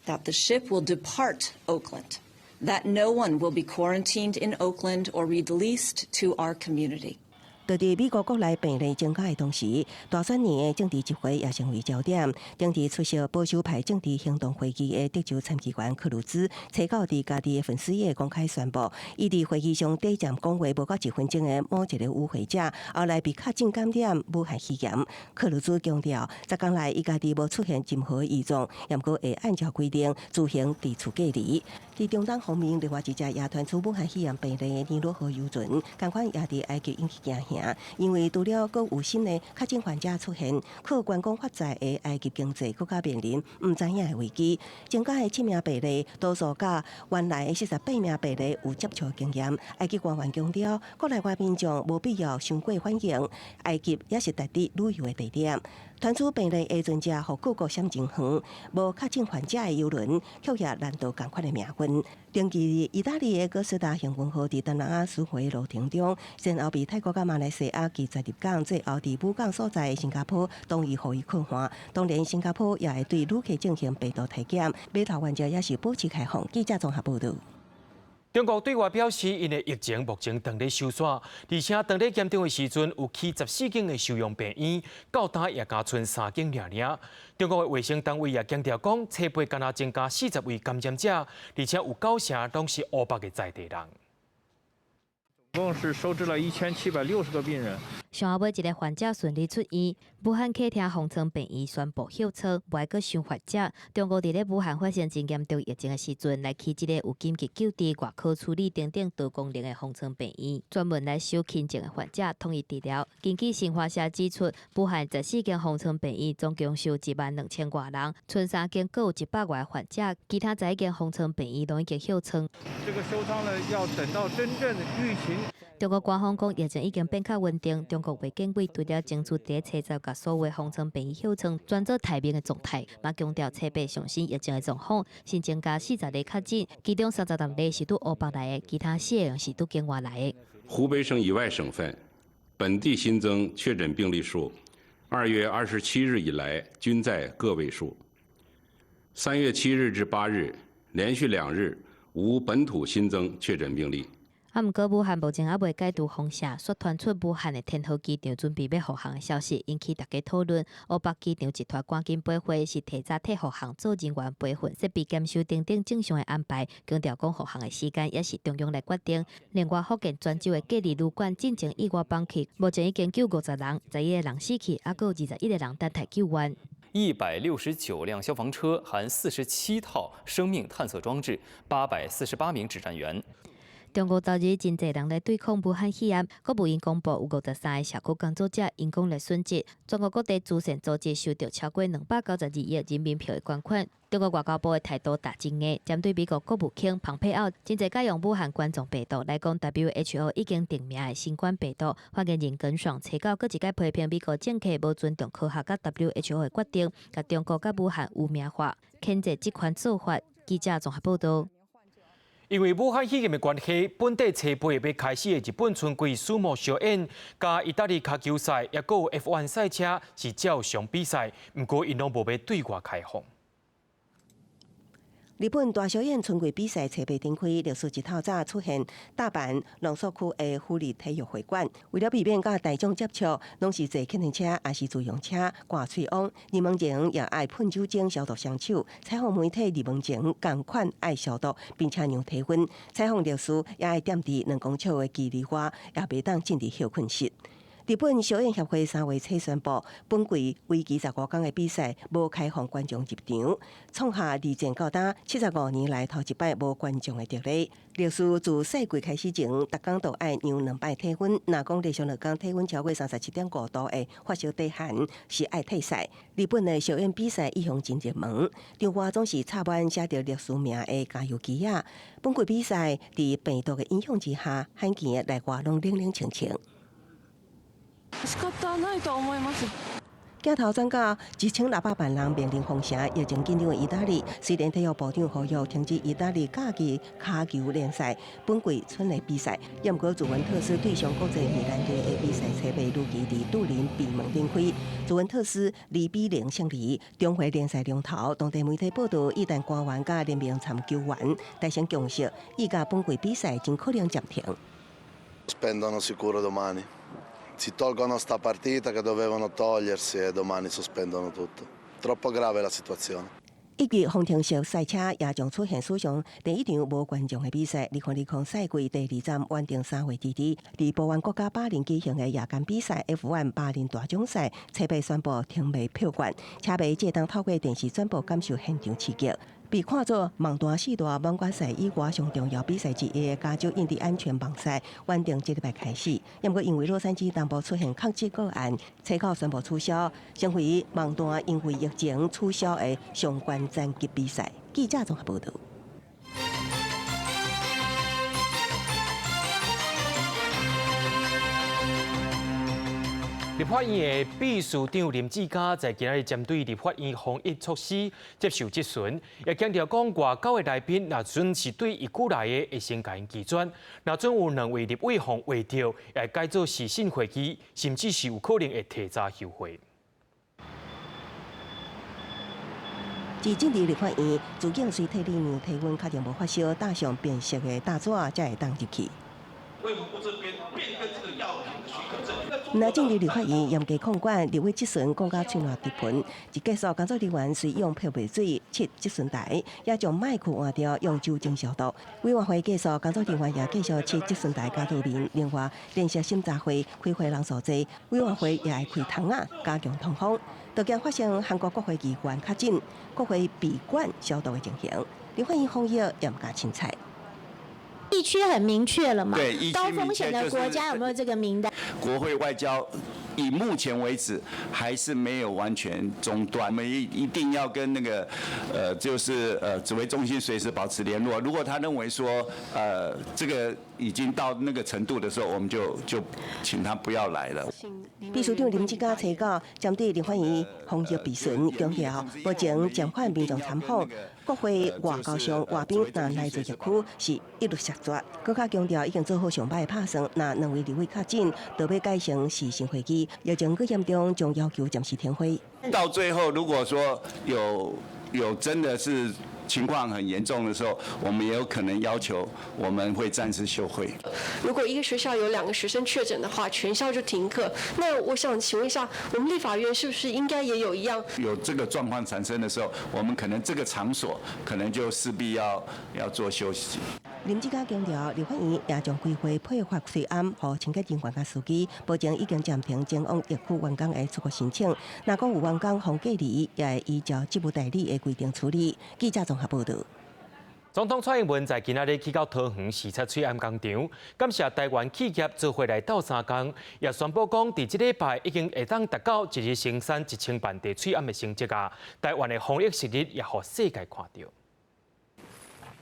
that the ship will depart Oakland, that no one will be quarantined in Oakland or released to our community. 就佇美國國內病例增加的同時，大選年的政治集會也成為焦點。頂次出席保守派政治行動會議的德州參議員克魯茲，初九佇家己的粉絲頁公開宣布，伊佇會議上短暫講話無夠一分鐘的某一個與會者，後來被確診感染武漢肺炎。克魯茲強調，10工來伊家己無出現任何異狀，毋過會按照規定自行佇厝隔離。佇中東方面，另外一隻也傳出武漢肺炎病例的尼羅河郵輪，仝款也佇埃及引起驚嚇，因為除了閣有新的確診患者出現，靠觀光發財的埃及經濟閣較面臨毋知影的危機。增加的七名病例，多數佮原來的48名病例有接觸經驗。埃及官員強調，國內外民眾無必要傷過反應。埃及也是值得旅遊的地點。傳出病例的船隻予各國閃真遠，無確診患者的郵輪卻也難逃仝款的命運。登記意大利的哥斯達幸運號佇東南亞巡迴路程中，先後被泰國佮馬來西亞拒絕入港，最後佇母港所在的新加坡同意予伊靠岸。當然，新加坡也會對旅客進行病毒體檢，碼頭原則也是保持開放。記者綜合報導。中國對外表示，𪜶的疫情目前正咧收煞，而且當咧檢定的時陣有起14間的收容病院，到今也加賰三間爾爾。中國的衛生單位也強調講，初八敢若增加40位感染者，而且有九成攏是湖北的在地人。總共是收治了1760個病人。上後尾一个患者順利出院，武漢客廳方艙病院宣布歇艙，無愛閣收患者。中國佇咧武漢發生真嚴重疫情的時陣，來起這个有緊急救治、外科處理等等多功能的方艙病院，專門來收輕症的患者，統一治療。根據新華社指出，武漢14間方艙病院總共收1萬2千外人，賰三間閣有100外患者，其他11間方艙病院攏已經歇艙。這個收艙呢，要等到真正的疫情。中國官方講疫情已經變較穩定。中國衛健委除了爭取佇初十共所有方艙病院歇艙轉做待命的狀態，嘛強調初八上新疫情的狀況，新增加40例確診，其中36例是對湖北來的，其他4个是對境外來的。湖北省以外省份本地新增確診病例數，2月27日以來均在個位數。3月7日至8日連續2日無本土新增確診病例。啊，毋過武漢目前猶未解除封城，煞傳出武漢的天河機場準備欲復航的消息，引起大家討論。湖北機場集團趕緊飛會是提早替復航做人員培訓、設備檢修等等正常的安排，強調講復航的時間也是中央來決定。另外，福建泉州的隔離旅館進前意外崩去，目前已經救50人，11個人死去，猶閣有21個人等待救援。 169輛消防車，含47套生命探測裝置，848名指戰員。中國昨日真濟人來對抗武漢肺炎，國務院公布有53個社區工作者因公來殉職。全國各地慈善組織收著超過292億人民幣的捐款。中國外交部的態度打真硬，針對美國國務卿蓬佩奧真濟改用武漢冠狀病毒來講 WHO 已經定名的新冠病毒。發言人耿爽初九閣一擺批評美國政客無尊重科學佮 WHO 的決定，共中國佮武漢污名化，譴責這款做法。記者綜合報導。因為武漢肺炎的關係，本地初八欲開始的日本春季相撲小演，佮意大利跤球賽，抑閣有 F1 賽車是照常比賽，毋過𪜶攏無欲對外開放。日本大小眼春季比賽初八展開，歷史一透早出現大阪濃縮區的富立體育會館，為了避免佮大眾接觸，攏是坐客運車抑是自用車掛喙癀。入門前也愛噴酒精消毒雙手。採訪媒體入門前仝款愛消毒，並且量體溫。採訪律師也愛踮佇2公尺的距離外，也袂當進入歇睏室。日本小燕協會3月初宣布，本季為期15天的比賽無開放觀眾入場，創下二戰到今75年來頭一擺無觀眾的特例。律師自賽季開始前，逐工都愛量兩擺體溫，若講連續2工體溫超過37.5度的發燒底線，是愛退賽。日本的小燕比賽一向真熱門，場外總是插滿寫著律師名的加油旗仔。本季比賽佇病毒的影響之下，罕見的內外攏冷冷清清。仕方ないと思います。鏡頭轉到1600萬人面臨封城，疫情緊張的意大利，雖然體育部長呼籲停止意大利夏季跤球聯賽本季春的比賽，毋過祖文特斯對上國際米蘭隊的比賽，初八如期佇杜林閉門展開。祖文特斯2比0勝利，重回聯賽龍頭。當地媒體報導，意大利官員佮聯盟參球員達成共識，意甲本季比賽真可能暫停。 Sospendono sicuro domani. Si tolgono sta partita che dovevano togliersi e domani sospendono tutto. Troppo grave la situazione. 一月方程式賽車也將出現史上第一場無觀眾的比賽。2020賽季第二站原定3月2日，佇波灣國家巴林舉行的夜間比賽 F1 巴林大獎賽，初八宣布停賣票券，車迷會當透過電視轉播感受現場刺激。被看作網壇四大滿貫賽以外上重要比賽之一的加州印第安全網賽，原定這禮拜開始，毋過因為洛杉磯東部出現確診個案，初九宣布取消，成為網壇因為疫情取消的上懸層級比賽。記者綜合報導。立法院的秘書長林志嘉在今仔日針對立法院防疫措施接受質詢，也強調講外交的來賓若準是對疫區來的，會先共𪜶拒絕；若準有兩位立委予畫著，會改做視訊會議，甚至是有可能會提早休會。佇政治立法院，自警隨體裡量體溫確定無發燒，搭上便色的大紙才會當入去。那政治立法院嚴格控管，立委質詢講甲喙瀾直噴，一結束工作人員隨用漂白水拭質詢台，也將麥克換掉用酒精消毒。委員會結束，工作人員也繼續拭質詢台佮桌面。另外，連續審查會開會人數濟，委員會也會開窗仔加強通風。都驚發生韓國國會議員確診、國會閉館消毒的情形。立法院防疫嚴格凊彩。疫區很明確了嘛？對，高風險的國家有沒有這個名單？國會外交以目前為止還是沒有完全中斷，我們一定要跟那個，就是指揮中心隨時保持聯絡。如果他認為說，這個已經到那個程度的時候，我們就請他不要來了。秘書長林志嘉提到，針對立法院防疫備詢，強調目前暫緩民眾參訪，國會外交上外賓若來自疫區是一律謝絕。閣較強調已經做好上擺的拍算，若兩位立委確診，就欲改成視訊會議，疫情閣嚴重，將要求暫時停會。到最後，如果說有真的是情況很嚴重的時候，我們也有可能要求我們會暫時休會。如果一個學校有2個學生確診的話，全校就停課。那我想請問一下，我們立法院是不是應該也有一樣？有這個狀況產生的時候，我們可能這個場所可能就勢必要做休息。林志嘉強調，立法院也將規劃配發喙罨予清潔人員佮司機，目前已經暫停前往疫區員工的出國申請。若講有員工予隔離，也會依照職務代理的規定處理。記者綜合報導。總統蔡英文在今仔日去到桃園視察喙罨工廠，感謝台灣企業做伙來鬥相共，也宣布講，佇這禮拜已經會當達到一日生產1000萬袋喙罨的成績啊！台灣的防疫實力也予世界看著。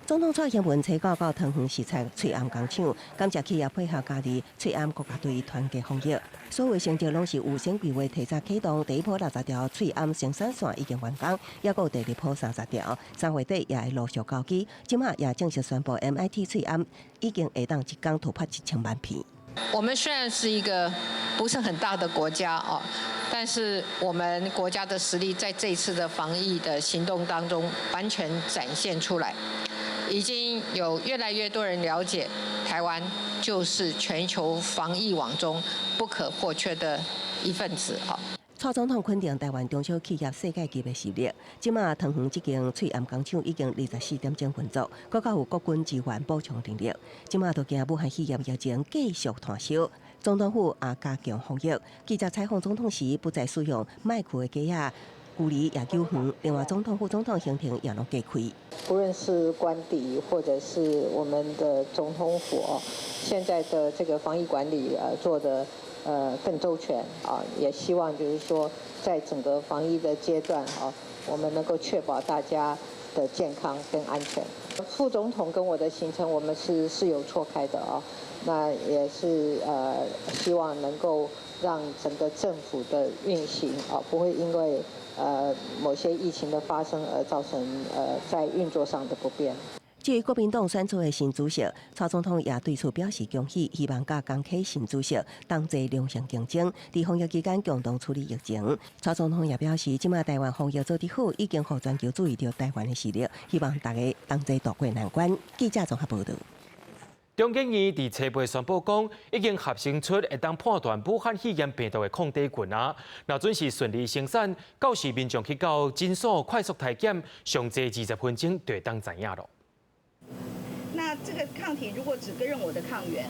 總統蔡英文初九到桃園視察喙罨工廠，感謝企業配合加入喙罨國家隊團結防疫。所有成績攏是預先規劃提早啟動，第一波60條喙罨生產線已經完工，猶閣有第二波30條，3月底也會陸續交機。這馬也正式宣布，MIT 喙罨已經會當一工突破1000萬片。我們雖然是一個不是很大的國家哦，但是我們國家的實力在這次的防疫的行動當中完全展現出來。已經有越來越多人了解，台灣就是全球防疫網中不可或缺的一份子。蔡總統肯定台灣中小企業世界級的實力。這馬桃園這間喙罨工廠已經24點鐘運作，閣較有國軍支援補充電力。這馬就驚武漢肺炎疫情繼續湠燒，總統府也加強防疫。記者採訪總統時，不再使用麥克的架仔。距離也久遠，另外總統副總統行程也攏加開。不論是官邸或者是我們的總統府哦，現在的這個防疫管理做得更周全啊，也希望就是說，在整個防疫的階段啊，我們能夠確保大家的健康跟安全。副總統跟我的行程，我們是有錯開的啊，那也是希望能夠讓整個政府的運行啊，不會因為某些疫情的發生而造成在運作上的不便。至於國民黨選出的新主席，蔡總統也對此表示恭喜，希望佮江啟新主席同齊良性競爭，佇防疫期間共同處理疫情。蔡總統也表示，這馬台灣防疫做得好，已經予全球注意著台灣的實力，希望大家同齊渡過難關。記者綜合報導。中研院佇初八宣布講，已經合成出會當判斷武漢肺炎病毒的抗體菌啊。若準是順利生產，到時民眾去到診所快速篩檢，上濟20分鐘就會當知影囉。那這個抗體如果只認我的抗原，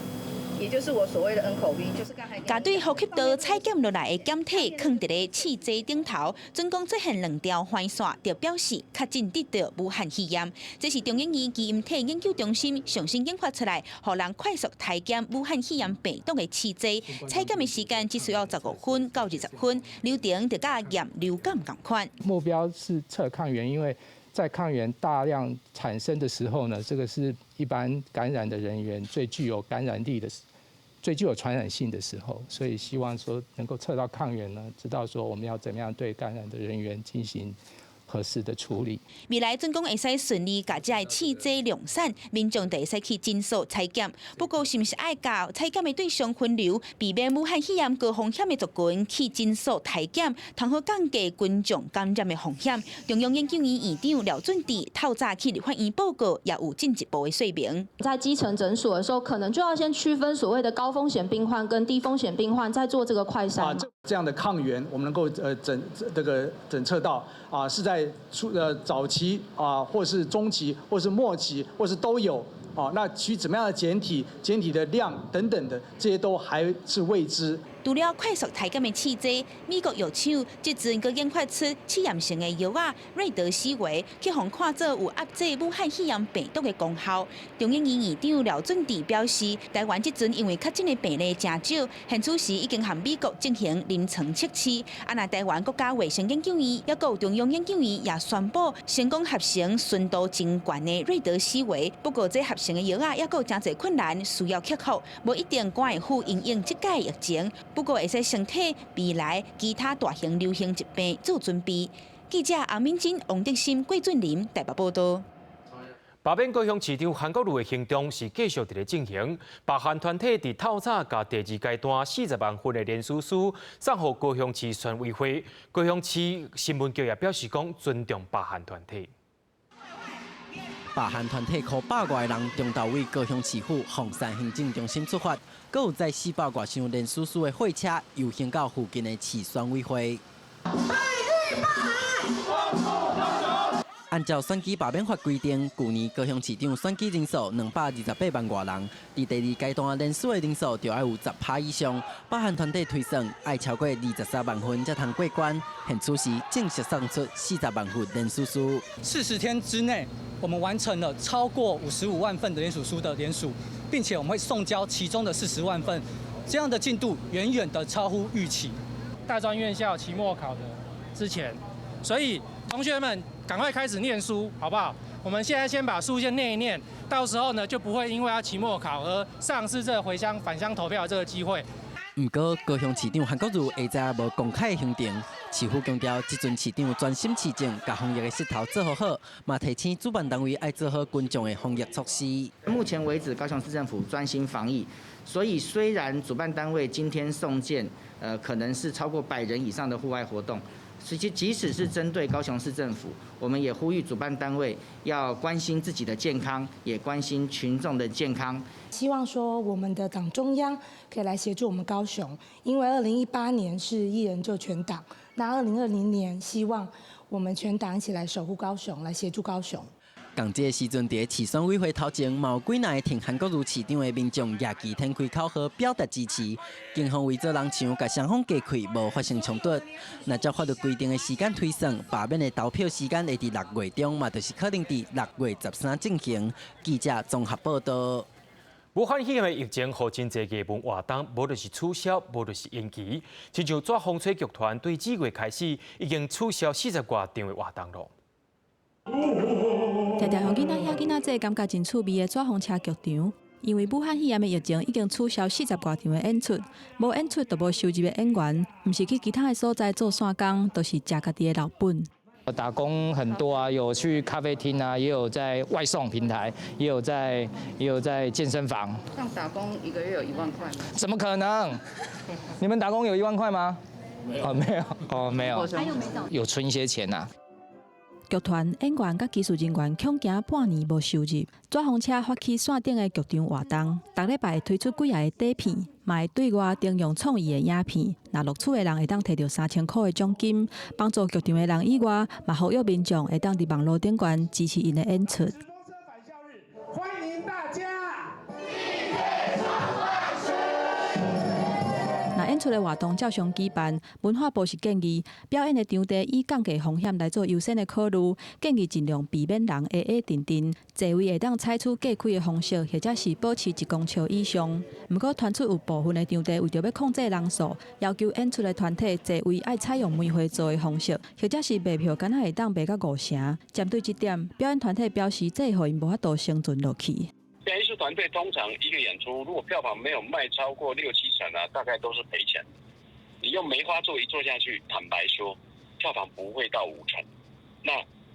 也就是我所謂的 nCoV，就是剛才。共對呼吸道採檢落來的檢體囥佇咧試劑頂頭，準講出現兩條黃線，就表示確診得著武漢肺炎。這是中研院基因體研究中心上新研發出來，予人快速篩檢武漢肺炎病毒的試劑。採檢的時間只需要15分到20分，流程就佮驗流感仝款。目標是測抗原，因為在抗原大量產生的時候呢，這個是一般感染的人員最具有感染力的最具有傳染性的時候，所以希望說能夠測到抗原呢，知道說我們要怎麼樣對感染的人員進行合適的處理。未來準講會使順利共這个試劑量產，民眾就會使去診所採檢。不過，是毋是愛共採檢的對象分流，避免武漢肺炎高風險的族群去診所採檢，通好降低群眾感染的風險。中央研究院院長廖俊智透早去立法院報告，也有進一步的說明。在基層診所的時候，可能就要先區分所謂的高風險病患跟低風險病患，再做這個快篩。啊，這樣的抗原，我們能夠這個診測到啊，是在早期啊，或是中期，或是末期，或是都有啊。那取怎麼樣的檢體、檢體的量等等的，這些都還是未知。除了快速篩檢的試劑，美國藥廠這陣閣研發出試驗性的藥仔瑞德西韋，去予看做有壓制武漢肺炎病毒的功效。中研院院長廖俊智表示，台灣這陣因為確診的病例誠少，現此時已經和美國進行臨床測試。啊，若台灣國家衛生研究院，抑閣有中央研究院也宣布成功合成純度真懸的瑞德西韋。不過，這合成的藥仔抑閣有誠濟困難需要克服，無一定趕會赴因應這屆疫情。不過，會使先替未來其他大型流行疾病做準備。記者阿敏珍、王德森、郭俊麟台北報道。罷免高雄市長韓國瑜的行動是繼續佇咧進行。罷韓團體佇透早共第二階段40萬份的聯署書送予高雄市選委會。高雄市新聞局也表示講尊重罷韓團體。罷韓團體箍百外人，中晝對高雄市府鳳山行政中心出發，閣有載400外箱聯署書的貨車遊行到附近的市選委會。按照選舉罷免法規定，舊年高雄市長選舉人數228萬外人，佇第二階段聯署的人數就愛有10%以上。罷韓團體推算愛超過23萬份才通過關，現此時正式送出40萬份聯署書。40天之內，我們完成了超過55萬份的聯署書的聯署，並且我們會送交其中的40萬份，這樣的進度遠遠的超乎預期。大專院校期末考的之前，所以同學們趕快開始念書，好不好？我們現在先把書先念一念，到時候呢就不會因為要期末考而喪失這個回鄉返鄉投票的這個機會。毋過，高雄市長韓國瑜下晝無公開行程，市府強調，這陣市長專心市政，共防疫的勢頭做好好，嘛提醒主辦單位愛做好群眾的防疫措施。目前為止，高雄市政府專心防疫，所以雖然主辦單位今天送件，可能是超過100人以上的戶外活動。實際即使是針對高雄市政府，我們也呼籲主辦單位要關心自己的健康，也關心群眾的健康。希望說我們的黨中央可以來協助我們高雄，因為2018年是一人救全黨，那2020年希望我們全黨一起來守護高雄，來協助高雄。仝這个時陣，佇市選委會頭前，嘛有幾若个挺韓國瑜市長的民眾舉旗展開口號，表達支持。警方圍做人牆，共雙方隔開，無發生衝突。若照法律規定的時間推算，罷免的投票時間會佇6月中，嘛就是可能佇6月13進行。記者綜合報道。武漢肺炎的疫情，予真濟藝文活動，無就是取消，無就是延期。親像紙風車劇團對這月開始，已經取消40外場的活動囉。常常予囡仔遐囡仔這感覺真趣味的紙風車劇場，因為武漢肺炎的疫情已經取消40外場的演出，無演出就無收入的演員，毋是去其他的所在做散工，就是食家己的老本。打工很多啊，有去咖啡廳啊，也有在外送平台，也有在健身房。像打工一個月有1萬塊嗎？怎麼可能？你們打工有1萬塊嗎？哦，沒有，哦，沒有。有存一些錢呐。劇團演員佮技術人員恐驚半年無收入，紙風車發起線頂的劇場活動，逐禮拜會推出幾仔個短片，嘛會對外徵用創意的影片。若錄取的人會當提著3000箍的獎金，幫助劇場的人以外，嘛呼籲民眾會當佇網路頂懸支持𪜶的演出。歡迎大家。若演出的活動照常舉辦，文化部是建議表演的場地以降低風險來做優先的考慮，建議盡量避免人挨挨陣陣，座位會當採取隔開的方式，或者是保持1公尺以上。毋過傳出有部分的場地為著欲控制人數，要求演出的團體座位愛採用梅花座的方式，或者是賣票敢若會當賣到5成。針對這點，表演團體表示，這會予𪜶無法度生存落去。表演藝術團隊通常一個演出，如果票房沒有賣超過六七成啊，大概都是賠錢。你用梅花座一坐下去，坦白說，票房不會到五成，那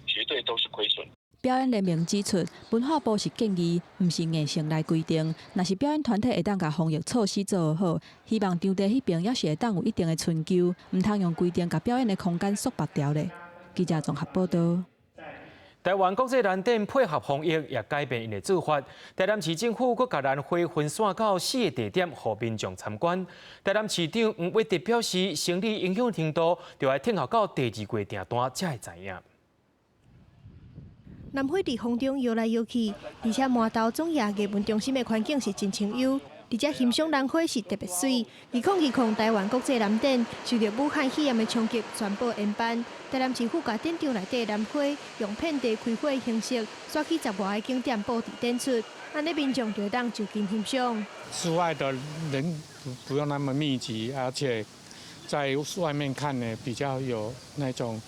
絕對都是虧損。表演聯盟指出，文化部是建議，毋是硬性來規定。若是表演團體會當共防疫措施做好，希望場地彼爿猶是會當有一定的春秋，毋通用規定共表演的空間束縛牢咧。記者綜合報道。台灣國際蘭展配合防疫，也改變𪜶的做法。台南市政府閣共蘭花分散到四个地點，予民眾參觀。台南市長黃偉哲表示，生理影響程度，就愛等候到第二季訂單才會知影。蘭花佇風中搖來搖去，而且饅頭總業藝文中心的環境是真清幽，而且欣賞蘭花是特別媠。2020台灣國際蘭展受著武漢肺炎的衝擊，全部延辦。台南市府共展場內底蘭花用遍地開花的形式，煞去十外个景點佈置展出，按呢民眾就會當就近欣賞。室外的人不用那麼密集，而且在外面看呢，比較有那種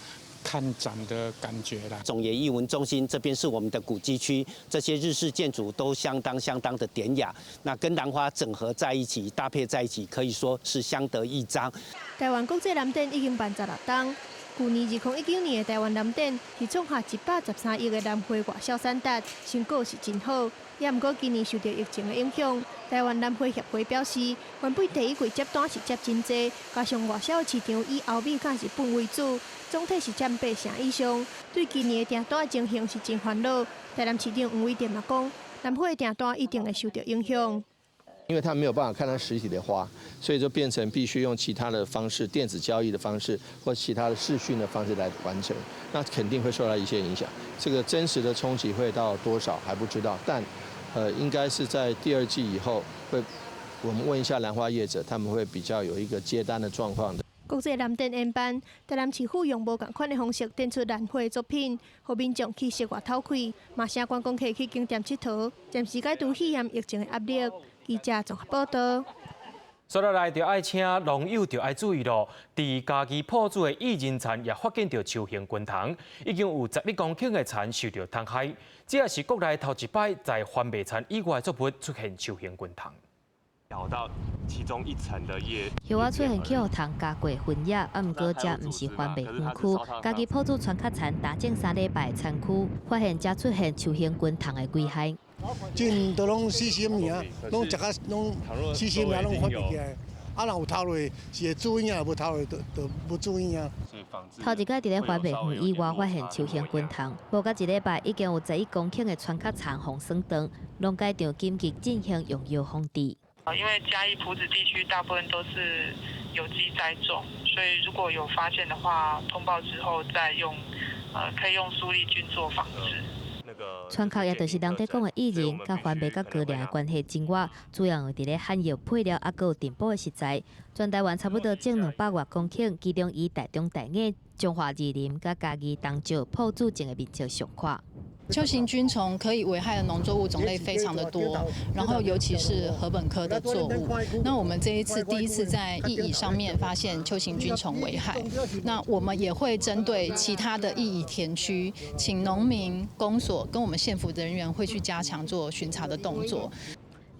看展的感覺啦。總研藝文中心這邊是我們的古蹟區，這些日式建築都相當相當的典雅，那跟蘭花整合在一起，搭配在一起，可以說是相得益彰。台灣國際蘭展已經辦十六冬，去年2019年的台灣蘭展是創下113億的蘭花外銷產值，成果是真好。也毋過今年受著疫情的影響，台灣蘭花協會表示，原本第一季接單是接真濟，加上外銷市場以歐美佮日本為主，總體是佔八成以上。對今年的訂單情形是真煩惱。台南市長黃偉哲嘛講，蘭花的訂單一定會受著影響。因為他沒有辦法看到實體的花，所以就變成必須用其他的方式，電子交易的方式或其他的視訊的方式來完成，那肯定會受到一些影響。這個真實的衝擊會到多少還不知道，但應該是在第二季以後會，我們問一下蘭花業者，他們會比較有一個接單的狀況的。國際蘭展延辦，台南市府用無仝款的方式展出蘭花作品，予民眾去室外透氣，嘛請觀光客去景點𨑨迌，暫時解除肺炎疫情的壓力。記者綜合報道。煞落來就愛請農友就愛注意咯。佇嘉義朴子的薏仁田也發現著秋行軍蟲，已經有11公頃的田受著蟲害。這也是國內頭一擺在番麥田以外作物出現秋行軍蟲。咬到其中一層的葉。葉仔出現去予蟲咬過分葉，啊，毋過這毋是番麥園區。嘉義朴子川殼田打種3禮拜的田區，發現遮出現秋行軍蟲的危害。真都攏死死物啊，攏食甲攏死死物攏發袂起來。啊，若有偷落是會注意啊，無偷落就無注意啊。頭一擺佇咧番麥園以外發現秋行軍蟲，無到一禮拜已經有11公頃的川殼田予損斷，農改場緊急進行用藥防治。因為嘉義朴子地區大部分都是有機栽種，所以如果有發現的話，通報之後再用，可以用蘇力菌做防治。川殼也就是人佇講的薏仁，佮番麥佮高粱的關係真倚，主要用佇咧漢藥配料，猶閣有燉補的食材。全台灣差不多種200外公頃，其中以台中大雅、彰化二林、佮嘉義東石、朴子種的面積上闊。秋行軍蟲可以危害的農作物種類非常的多，然後尤其是禾本科的作物。那我們這一次第一次在薏苡上面發現秋行軍蟲危害，那我們也會針對其他的薏苡田區，請農民、公所跟我們縣府的人員會去加強做巡查的動作。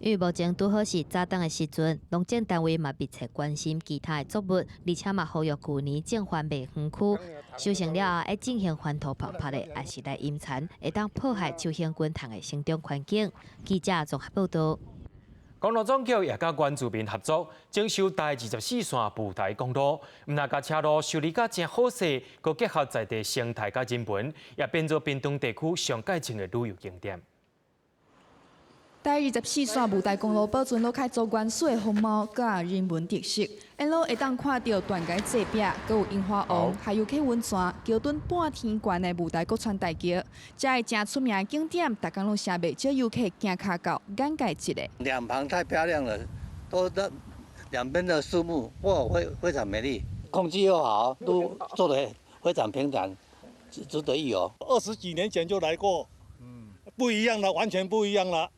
因為目前拄好是早冬的時陣，農政單位嘛密切關心其他的作物，而且嘛呼籲舊年種番麥園區收成了後，愛進行翻土爆拍的，抑是來陰田，會當破壞秋行軍蟲的生長環境。記者綜合報道。公路總局也佮原住民合作，整修台24線霧台公路，毋但共車路修理甲誠好勢，閣結合在地生態佮人文，也變做屏東地區上蓋穿的旅遊景點。台24線霧台公路保存落較足原始的風貌，佮人文特色，沿路會當看著斷崖脊壁，閣有櫻花王，還有溪溫泉、橋墩半天懸的霧台國川大橋，這个誠出名的景點，逐工攏誠袂少遊客行跤到眼界一个。兩旁太漂亮了，都那兩邊的樹木哇，非常美麗，空氣又好，都做得非常平坦，值得一遊。20幾年前就來過，不一樣了，完全不一樣了。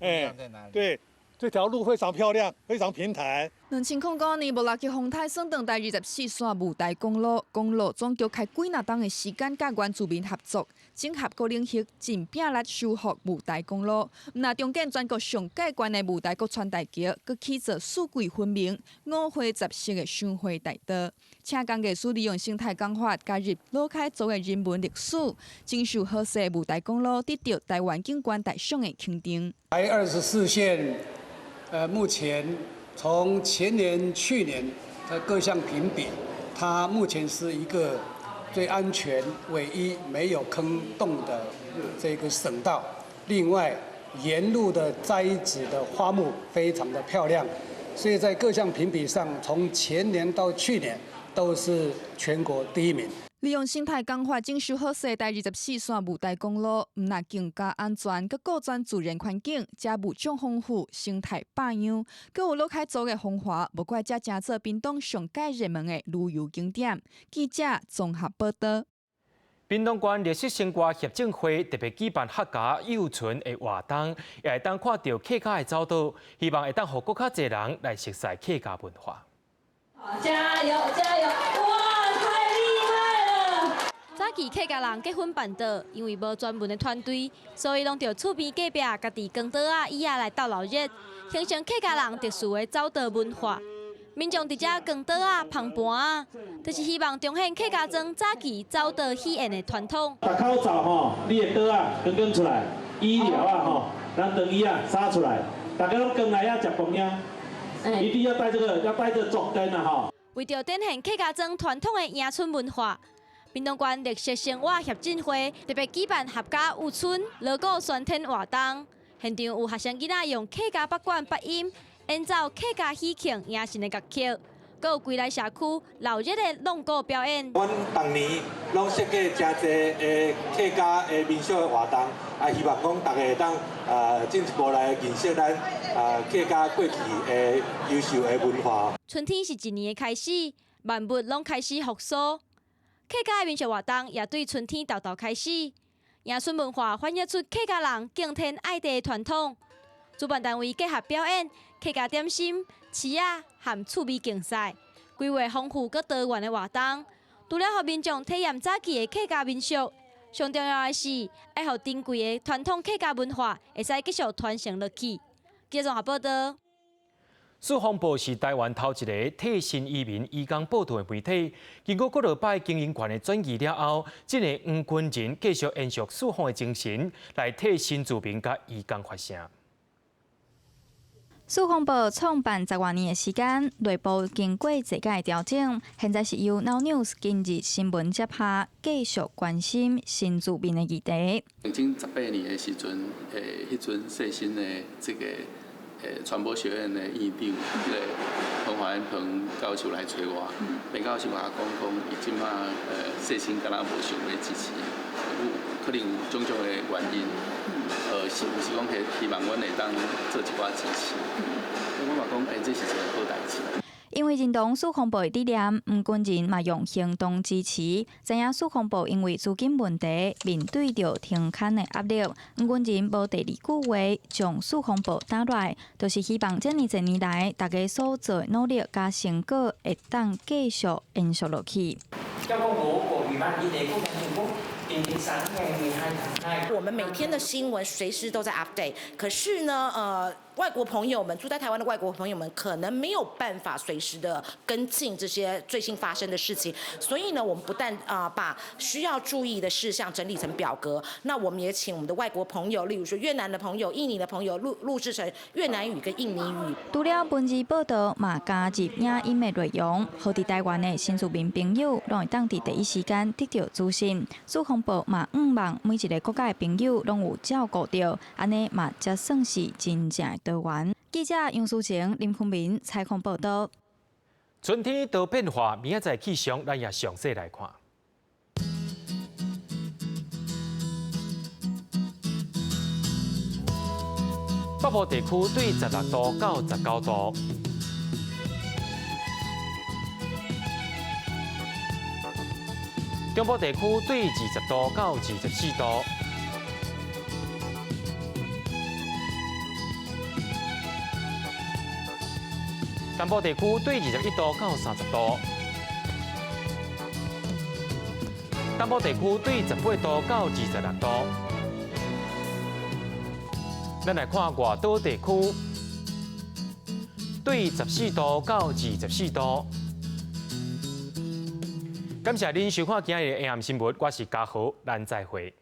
哎，對，這條路非常漂亮，非常平坦。2005年，无六級風颱算斷台24線霧台公路，公路總局開幾若冬的時間，佮原住民合作，整合各領域，盡拼力修復霧台公路。毋但重建全國上蓋懸的霧台國川大橋，閣起造四季分明、五花十色的賞花大道。請工藝師利用生態工法，加入魯凱族的人文歷史，真受好勢霧台公路得到台灣景觀大賞的肯定。台24線，目前。從前年、去年的各項評比，它目前是一個最安全、唯一沒有坑洞的這個省道。另外，沿路的栽植的花木非常的漂亮，所以在各項評比上，從前年到去年都是全國第一名。利用生態工法整修好勢台24線霧台公路，毋但更加安全，閣顧全自然環境，遮物種豐富，生態百樣，閣有魯凱族的風華，無怪遮成做屏東上蓋熱門的旅遊景點。記者綜合報導。屏東縣綠色生活協進會特別舉辦客家幼村的活動，也會當看著客家的走道，希望會當予閣較濟人來熟悉客家文化。加油加油！哇，太厲害了！早期客家人結婚辦桌，因為無專門的團隊，所以攏著厝邊隔壁家己扛桌仔椅仔來鬥鬧熱，形成客家人特殊的走桌文化。民眾佇遮扛桌仔、捧盤仔，就是希望重現客家莊早期走桌喜宴的傳統。戴口罩吼，你的桌仔扛扛出來，椅料啊吼，咱長椅仔撒出來，大家攏扛來遐食飯呀。一定要帶這個，要帶這個桌燈啊！吼。為著展現客家莊傳統的迎春文化，屏東縣綠色生活協進會特別舉辦合家舞春鑼鼓宣天活動，現場有學生囡仔用客家北管八音演奏客家喜慶迎神的樂曲，閣有歸來社區鬧熱的弄鼓表演。阮逐年攏設計誠濟的客家的民俗的活動，啊，希望講逐家會當進一步來認識咱客家過去的優秀的文化。春天是一年的開始，萬物攏開始復甦。客家的民俗活動也對春天沓沓開始，迎春文化反映出客家人敬天愛地的傳統。主辦單位結合表演、客家點心、市仔和趣味競賽，規劃豐富閣多元的活動。除了予民眾體驗早期的客家民俗，上重要的是愛予珍貴的傳統客家文化會使繼續傳承落去。記者綜合報導。四方報是台灣頭一个替新移民移工報導的媒體。經過幾落擺經營權的轉移了後，這个黃軍人繼續延續四方的精神，來替新住民佮移工發聲。四方報創辦十外年的時間，內部經過濟屆的調整，現在是由 Now News 今日新聞接下，繼續關心新住民的議題。曾經18年的時陣，彼陣世新的這個傳播學院的院長，彼个彭華彭教授來揣我，彭教授共我講講，伊這馬世新敢若無想欲支持，有可能有種種的原因，是有是講希望阮會當做一寡支持。我嘛講，這是一个好代誌。因為認同四方報的理念，黃軍人嘛用行動支持。知影四方報因為資金問題面對著停刊的壓力，黃軍人無第二句話，將四方報打落來，就是希望這爾濟年來大家所做的努力佮成果會當繼續延續落去。我們每天的新聞隨時都在 update，可是呢，外國朋友們住在台灣的外國朋友們可能沒有辦法隨時的跟進這些最新發生的事情，所以呢，我們不但把需要注意的事項整理成表格，那我們也請我們的外國朋友，例如說越南的朋友、印尼的朋友錄製成越南語跟印尼語。除了文字報導，嘛加入影音的內容，予佇台灣的新住民朋友攏會當佇第一時間得著資訊。四方報嘛，向望每一个國家的朋友攏有照顧著，按呢嘛才算是真正的多元。記者楊淑晴、林坤明採訪報導。春天多變化，明仔載氣象，咱也詳細來看。北部地區對16度到19度。中部地區對20度到24度。南部地區對21度到30度，東部地區對18度到26度。咱來看外島地區，對14度到24度。感謝恁收看今日的 AM 新聞，我是嘉豪，咱再會。